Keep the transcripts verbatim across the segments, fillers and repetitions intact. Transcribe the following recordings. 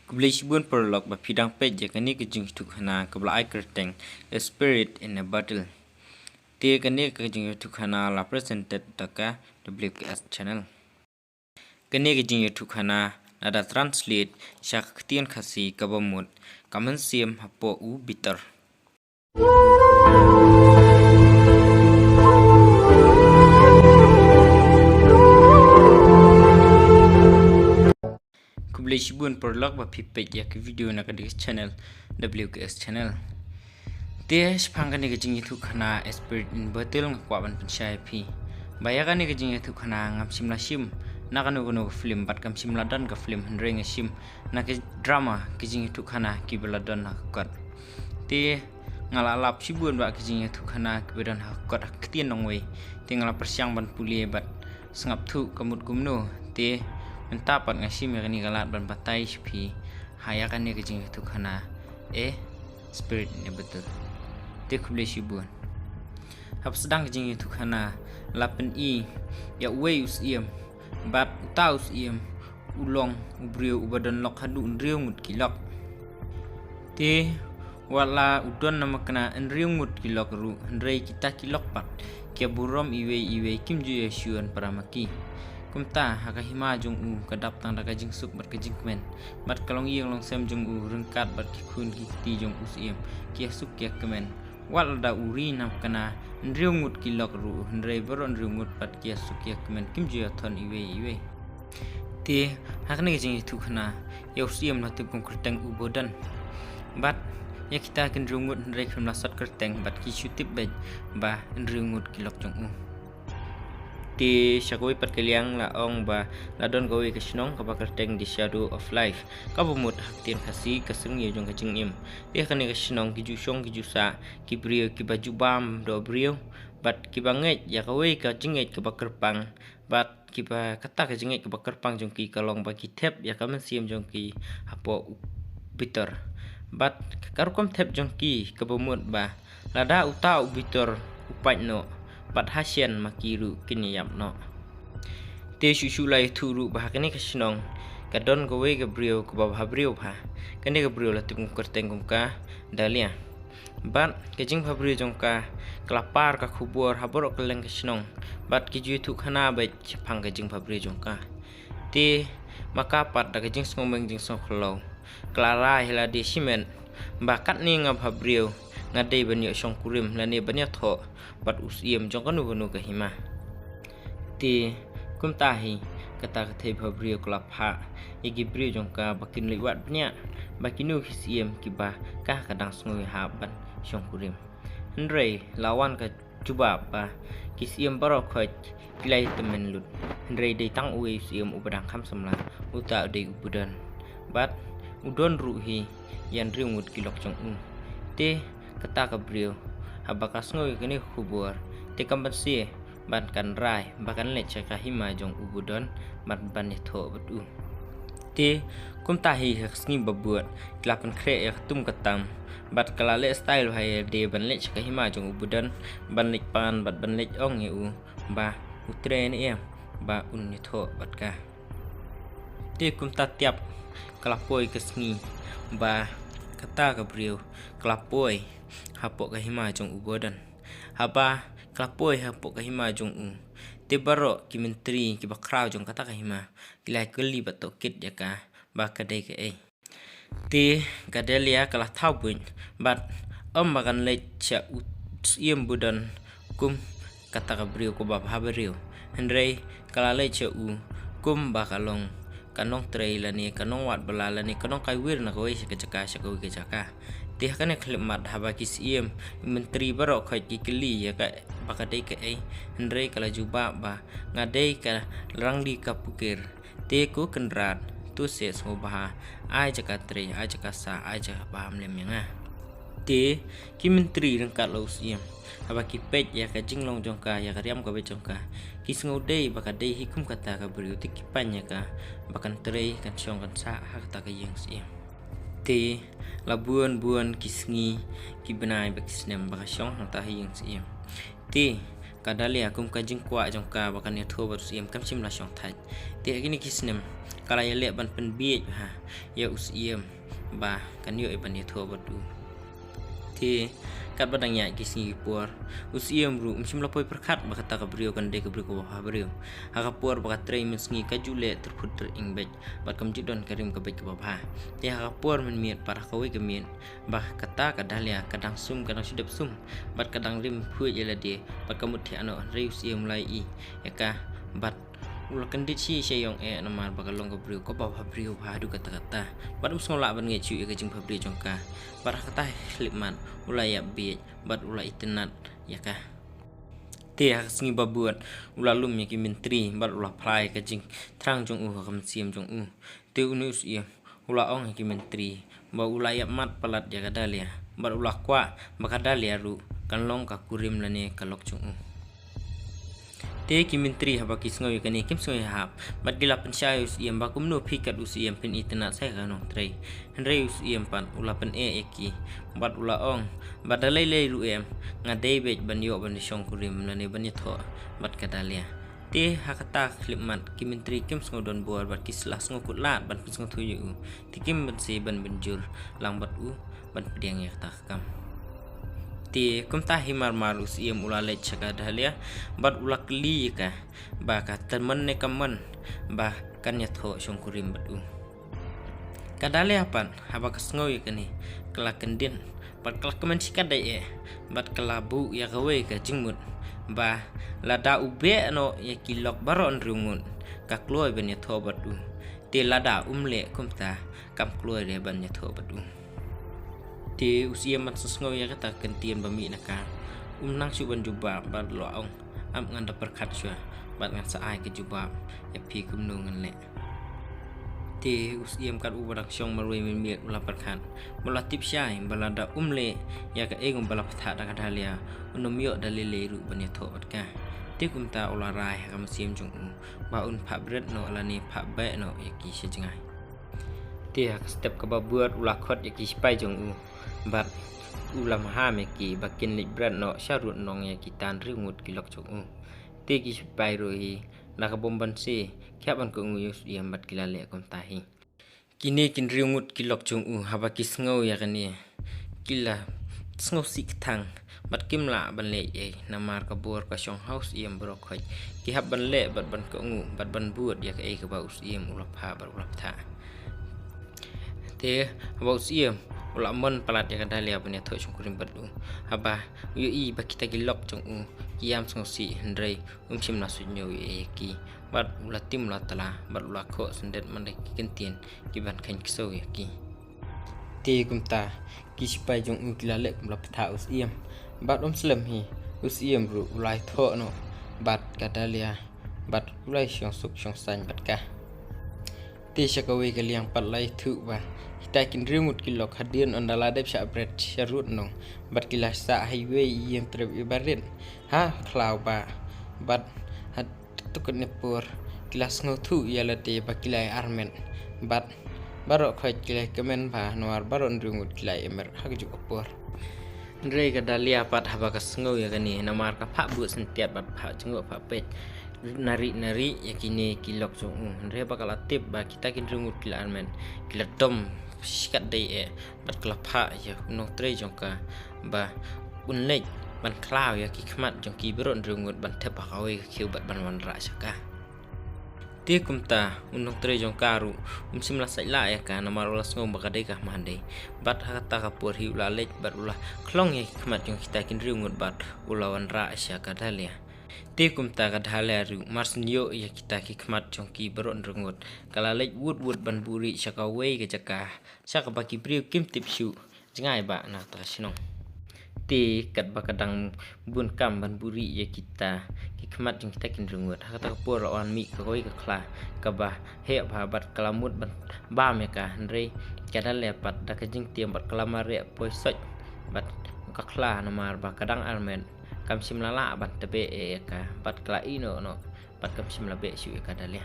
Khublei shibun paralok ba phi dang peit ïa kane ka jingïathuhkhana kaba la ai kyrteng A Spirit in a Bottle. Te kane ka jingïathuhkhana la presented da ka W K S channel. Kane ka jingïathuhkhana la da translate sha ka ktien Khasi kaba mut Ka Mynsiem Hapoh U Bitor. Khublei shibun paralok ba phi peit ïa ka video na ka dei ka channel W K S channel. Te shaphang kane ka jingïathuhkhana A Spirit in a Bottle nga kwah ban pynshai ïa phi ba ïa kane ka jingïathuhkhana ngam shym la shim na kano kano ka film bad kam shym la don ka film, hynrei nga shim na ka drama, ka jingïathuhkhana kiba la don ha ka kot. Te nga la lap shibun ba ka jingïathuhkhana kiba don ha ka kot ha ka ktien nongwei. Te nga la pyrshang ban pule bad sngap thuh ka mut kumno. Te mynta pat nga shim ïa kane ka lad ban batai sha phi ha ïa kane ka jingïathuhkhana A Spirit in a Bottle. Te khublei shibun. Haba sdang ka jingïathuhkhana la pyni ïa uwei u syiem bad uta u syiem u long u briew uba don lok haduh hynriew ngut ki lok. Te wat la u don namar kane hynriew ngut ki lok ruh, hynrei kita ki lok pat ki ïa burom iwei iwei, kim ju ïa shun para ma ki. Kumta ha ka hima jong u ka dap tang da ka jingsuk bad ka jingkmen, bad ka longïing longsem jong u ryngkat bad ki khun ki kti jong u syiem ki ïa suk ki ïa kmen. Wat la da u ri namar kane hynriew ngut ki lok ruh, hynrei baroh hynriew ngut pat ki ïa suk ki ïa kmen, kim ju ïa thon iwei iwei. Te ha kane ka jingïathuhkhana ïa u syiem la tip kum kyrteng u Bodan. Bad ïa kita ki hynriew ngut hynrei kim la sot kyrteng bad ki shu tip beit ba hynriew ngut ki lok jong u. Te sha kawei pat ka liang la ong ba la don kawei ka shnong kaba kyrteng The Shadow of Life, kaba mut ha ka ktien Khasi ka syrngiew jong ka jingim. Te ha kane ka shnong ki ju shong ki ju sah ki briew kiba ju bam doh briew bad kiba ngeit ïa kawei ka jingngeit kaba kyrpang, bad kiba kata ka jingngeit kaba kyrpang jong ki ka long ba ki thep ïa ka mynsiem jong ki hapoh u bitor. Bad ka rukom thep jong ki kaba mut ba lada uta u bitor u pait noh, bad ha shen ma ki ruh kin ïap noh. Te shuh shuh la ïathuh ruh ba ha kane ka shnong ka don kawei ka briew kaba bha briew bha. Kane ka briew la tip kum kyrteng kum ka Dalia. Bad ka jingbha briew jong ka ka la par ka khubor ha baroh kylleng ka shnong, bad ki ju ïathuhkhana beit shaphang ka jingbha briew jong ka. Te ma ka pat da ka jingsngewmeng jingsngewkhlaw ka la rai ha lade shimet ba katne nga bha briew nga dei ban ïoh shongkurim lane ban ïathoh bad u syiem jong kano kano ka hima. Te kumta hi kata ka thei bha briew ka la phah ïa ki briew jong ka ba kin leit wad bniah ba kino ki syiem kiba ka ka dang sngew ïahap ban shongkurim. Hynrei la wan ka jubab ba ki syiem baroh khoit ki la ïatymmen lut, hynrei dei tang uwei u syiem uba dang kham samla, uta u dei u Bodan. Bad u don ruh hi ïa hynriew ngut ki lok jong u. Te kata ka briew haba ka sngew ïa kane ka khubor te kam banse bad kan rai ba kan leit sha ka hima jong u Bodan bad ban ïathoh bad u. Te kumta hi ha ka sngi ba bud ki la pynkhreh ïa ka tum ka tam bad ka la leh style bha ïa lade ban leit sha ka hima jong u Bodan ban leit pan bad ban leit ong ïa u ba u trei ne em ba un ïathoh bad ka. Te kumta tiap ka la poi ka sngi ba kata ka briew ka la poi hapoh ka hima jong u Bodan. Haba ka la poi hapoh ka hima jong u, te baroh ki myntri kiba khraw jong kata ka hima ki la kylli bad tohkit ïa ka ba ka dei kaei. Te ka Dalia ka la thaw buit bad ym ba kan leit sha u syiem Bodan kum kata ka briew kaba bha briew. Hynrei ka la leit sha u kum ba ka long ka nongtrei lane ka nongwad bylla lane ka nongkaiwir na kawei sha ka jaka sha kawei ka jaka. Te ha kane ka khyllipmat haba ki syiem, myntri baroh khoit ki kylli ïa ka ba ka dei kaei, hynrei ka la jubab ba nga dei ka rangli ka pukir. Te ko Kynrad, to sngewbha ai jaka trei, ai jaka sah, ai jaka bam lem ïa nga. Te ki myntri ryngkat la u syiem, haba ki peit ïa ka jinglong jong ka, ïa ka riam ka beit jong ka, ki sngew dei ba ka dei hi kum kata ka briew, te ki pan ïa ka ba kan trei, kan shong kan sah ha kata ka ïing syiem. Te la bun bun ki sngi, ki bnai bad ki snem ba ka shong hangta ha ïing syiem. Te Ka Dahlia kum ka jingkwah jong ka ba kan ïathuh bad u Siem kam shym la shong thait. Te ha kine ki snem ka la ïaleh ban pynbiej ha ïa u Siem ba kan ïoh ban ïathuh bad u. Te katba dang ïaid ki sngi ki por, u Siem ruh um shym la poi pyrkhat ba kata ka briew kan dei ka briew kaba bhabriew. Ha ka por ba ka trei mynsngi ka ju leh tyrphut tyring beit bad kam ju don ka rim ka beit kaba bha. Te ha ka por mynmiet pat ha kawei ka miet ba kata ka Dahlia ka dang sum, ka dang shu dep sum bad ka dang rim phuid ïa lade bad ka mut thiah noh, hynrei u Siem u la ïohi ïa ka bad u la kyndit shi sha ïong eh namar ba ka long ka briew kaba bhabriew bha haduh katta katta. Bad um sngew lah ban ngeit shuh ïa ka jingbhabriew jong ka. Bad ha kata ka khyllipmat u la ïap bieit bad u la itynnad ïa ka. Te ha ka sngi ba bud u la lum ïa ki myntri bad u la phla ïa ka jingthrang jong u ha ka mynsiem jong u. Te une u Siem u la ong ha ki myntri ba u la ïapmat palat ïa ka Dahlia bad u la kwah ba ka Dahlia ruh kan long ka kurim lane ka lok jong u. Te ki myntri haba ki sngew ïa kane kim sngew ïahap bad ki la pynshai ïa u Siem ba kumno phi kat u Siem phin itynnad sa ïa ka nongtrei. Hynrei u Siem pat u la pyneh ïa ki bad u la ong ba da lei lei ruh em, nga dei beit ban ïoh ban ïashong kurim lane ban ïathoh bad ka Dahlia. Te ha kata ka khyllipmat ki myntri kim sngew don bor bad ki la sngew kut lad ban pynsngewthuh ïa u. Te kim banse ban pynjur lang bad u ban pdiang ïa kata ka kam. Te kumta hi mar mar u Siem u la leit sha ka Dahlia bad u la kylli ïa ka ba ka tymmen ne kam mon ba kan ïathoh shong kurim bad u. Ka Dahlia pat haba ka sngew ïa kane ka la kyndit bad ka la kmen shikatdei eh bad ka la buh ïa kawei ka jingmut ba lada u beh noh ïa ki lok baroh hynriew ngut ka kloi ban ïathoh bad u. Te lada um leh kumta kam kloi re ban ïathoh bad u. Te u Siem ban sngewsynei ïa kata ka ktien ba mih na ka, um nang shuh ban jubab bad u la ong, ap ngan da pyrkhat shuwa bad ngan sa ai ka jubab ïa phi kumno ngan leh. Te u Siem kat uba dang shong marwei mynmiet u la pyrkhat bad u la tip shai ba lada um leh ïa kaei kaba la pynthah da ka Dahlia un ym ïoh da lei lei ruh ban ïathoh bad ka. Te kumta u la rai ha ka mynsiem jong u ba un phah bret noh lane phah beh noh ïa ki sha jngai. Te ha ka step kaba bud u la khot ïa ki shipai jong u bad u la maham ïa ki ba kin leit bret noh sha rud nong ïa kita hynriew ngut ki lok jong u. Te ki shipai ruh hi na ka bym banse ki hap ban kohnguh ïa u Siem bad ki la leh kumta hi. Kine ki hynriew ngut ki lok jong u haba ki sngew ïa kane ki la sngewsih kthang bad kim lah ban leh ei ei namar ka bor ka shong ha u Siem baroh khoit. Ki hap ban leh bad ban kohnguh bad ban bud ïa kaei kaba u Siem u la phah bad u la pynthah. Te haba u Siem u la mon palat ïa ka Dahlia ban ïathoh shongkurim bad u, haba u ïohi ba kita ki lok jong u ki ïam sngewsih hynrei um shym la suidñiew ei ei ïa ki bad u la tim u la tla bad u la khoh syndet man la ki kyntien kiban kheiñ ksew ïa ki. Te kumta ki shipai jong u ki la leh kum la pynthah u Siem bad um slem hi u Siem ruh u la ïathoh noh bad ka Dahlia bad u la ïashong suk shong saiñ bad ka. Te sha kawei ka liang pat la ïathuh ba kita ki hynriew ngut ki lok hadien ynda la dep shah bret sha rud nong bad ki la sah ha iwei i ïing trep iba rit ha khlaw ba bad ha kato katne por ki la sngewthuh ïa lade ba ki la ïa armet bad baroh khoit ki la ïa kmen bha namar baroh hynriew ngut ki la ïa emer ha kajuh ka por. Hynrei ka Dahlia pat haba ka sngew ïa kane namar ka phah bud syntiat bad phah jngoh phah peit na ri na ri ïa kine ki lok jong u, hynrei haba ka la tip ba kita ki hynriew ngut ki la armet ki la dom shikatdei eh bad ka la phah ïa u nongtrei jong ka ba un leit ban khlaw ïa ki khmat jong ki baroh hynriew ngut ban thep ha kawei ka khiew bad ban wanrah sha ka. Te kumta u nongtrei jong ka ruh um shym la sait lah ïa ka namar u la sngew ba ka dei ka hma dei bad ha kata ka por hi u la leit bad u la khlong ïa ki khmat jong kita ki hynriew ngut bad u la wanrah sha ka Dahlia. Te kumta ka Dahlia ruh mar syn ïoh ïa kita ki khmat jong ki baroh hynriew ngut ka la leit wut wut ban buhrieh sha kawei ka jaka sha kaba ki briew kim tip shuh jngai ba na kata ka shnong. Te katba ka dang bun kam ban buhrieh ïa kita ki khmat jong kita ki hynriew ngut ha kata ka por la wan mih kawei ka khla kaba heh bha bad ka la mut ban bam ïa ka, hynrei ka Dahlia pat da ka jingtieng bad ka la mareh poi soit bad ka khla namar ba ka dang armet kam shym la lah ban tbeh ïa ka bad ka la ïeh noh noh bad kam shym la beh shuh ïa ka Dahlia.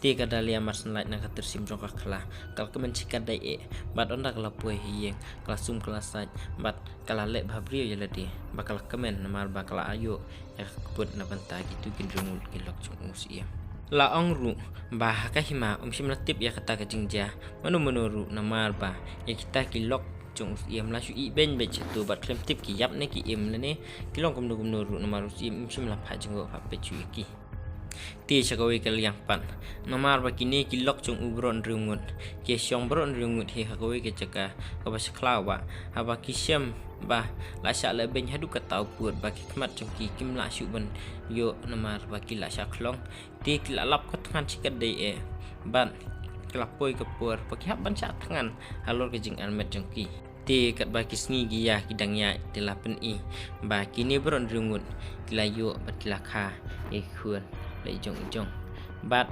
Te ka Dahlia Marshenlight na ka tyrsim jong ka khla ka la kmen shikatdei eh, bad ynda ka la poi ha ïing ka la sum ka la sait bad ka la leh bhabriew ïa lade ba ka la kmen namar ba ka la ïoh ïa ka kput na bynta kito ki hynriew ngut ki lok jong u syiem. La ong ruh ba ha ka hima um shym la tip ïa kata ka jingjia mano mano ruh namar ba ïa kita ki lok jong u syiem la shu ïeh beiñ beit shato bad khlem tip ki ïap ne ki im lane ki long kumno kumno ruh namar u syiem um shym la phah jngoh phah peit shuh ïa ki. Te sha kawei ka liang pat, namar ba kine ki lok jong u baroh hynriew ngut ki shong baroh hynriew ngut hi ha kawei ka jaka kaba sha khlaw, ba haba ki shem ba la shah leh beiñ haduh katta u pud ba ki khmat jong ki kim lah shuh ban ïoh namar ba ki la shah khlong. Te ki la lap ka thngan shikatdei eh bad ka la poi ka por ba ki hap ban shah thngan halor ka jingarmet jong ki. Te katba ki sngi ki ïa ki dang ïaid te la pyni ba kine baroh hynriew ngut ki la ïoh bad ki la kha ïa ki khun la i jong i jong. Bad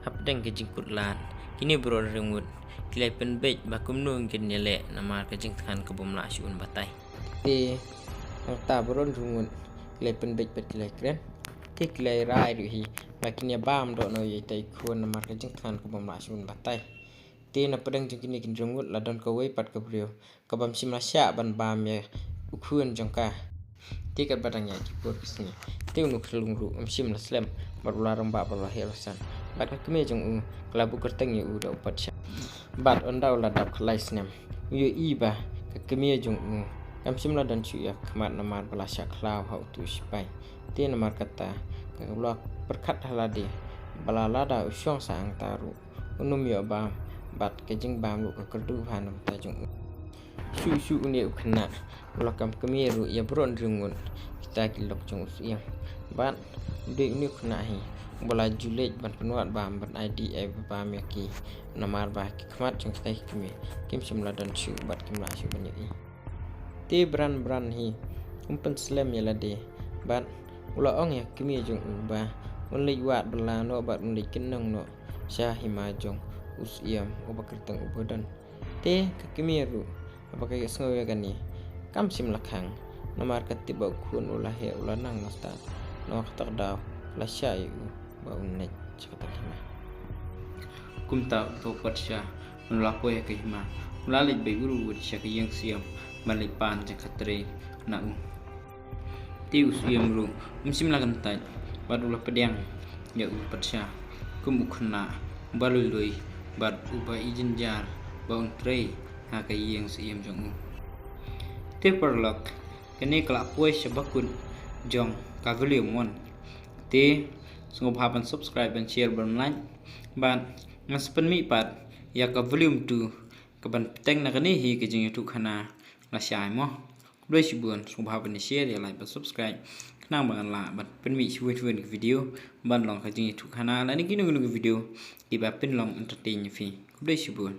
hapdeng ka jingput lad kine baroh hynriew ngut ki la pynbeit ba kumno kin ïaleh namar ka jingthngan ka bym lah shuh ban batai. Te hangta baroh hynriew ngut ki la pynbeit bad ki la kren. Te ki la rai ruh hi ba kin ïa bam dohnud ïa ita i khun namar ka jingthngan ka bym lah shuh ban batai. Te na pdeng jong kine ki hynriew ngut la don kawei pat ka briew ka bym shym la shah ban bam ïa u khun jong ka. Te katba dang ïaid ki por ki sngi te une u khyllung ruh um shym la slem bad u la rangbah bad u la heh u la san. Bad ka kmie jong u ka la buh kyrteng ïa u da u Patsha. Bad ynda u la dap khatlai snem u ïohi ba ka kmie jong u kam shym la don shuh ïa ka khmat namar ba la shah khlaw ha uto u sipai. Te namar kata ka la pyrkhat ha lade ba la lada u shong sha hangta ruh un ym ïoh bam bad ka jingbam ruh ka kyrduh bha na bynta jong u. Shuh shuh une u khynnah u la kam kmie ruh ïa baroh hynriew ngut kita ki lok jong u syiem. Bad u dei une u khynnah hi uba la ju leit ban pynwad bam ban ai dih ai bam ïa ki namar ba ki khmat jong kita ki kmie kim shym la don shuh bad kim lah shuh ban ïohi. Te Bran Bran hi um pynslem ïa lade bad u la ong ïa ka kmie jong u ba un leit wad bylla noh bad un leit kynnong noh sha hima jong u syiem uba kyrteng u Bodon. Te ka kmie ruh haba ka ïohsngew ïa kane kam shym la khang namar ka tip ba u khun u la heh u la nang, nangta na kata ka daw la shah ïa u ba un leit sha kata ka hima. Kumta uto u Patsha un la poi ha ka hima, u la leit beit wut wut sha ka ïing syiem ban leit pan jingkhatrei na u. Te u syiem ruh um shym la kyntait bad u la pdiang ïa u Patsha kum u khynnah uba lui lui bad uba i jynjar ba un trei ha ka ïing syiem jong u. Te paralok, kane ka la poi sha bakut jong ka volume one. Te sngewbha ban subscribe, ban share, ban like bad ngan sa pynmih pat ïa ka volume two kaban bteng na kane hi ka jingïathuhkhana lashai mo. Khublei shibun, sngewbha ban share, ïa like bad subscribe khnang ba ngan lah ban pynmih shibun shibun ki video ban long ka jingïathuhkhana lane kino kino ki video kiba pynlong entertain ïa phi. Khublei shibun.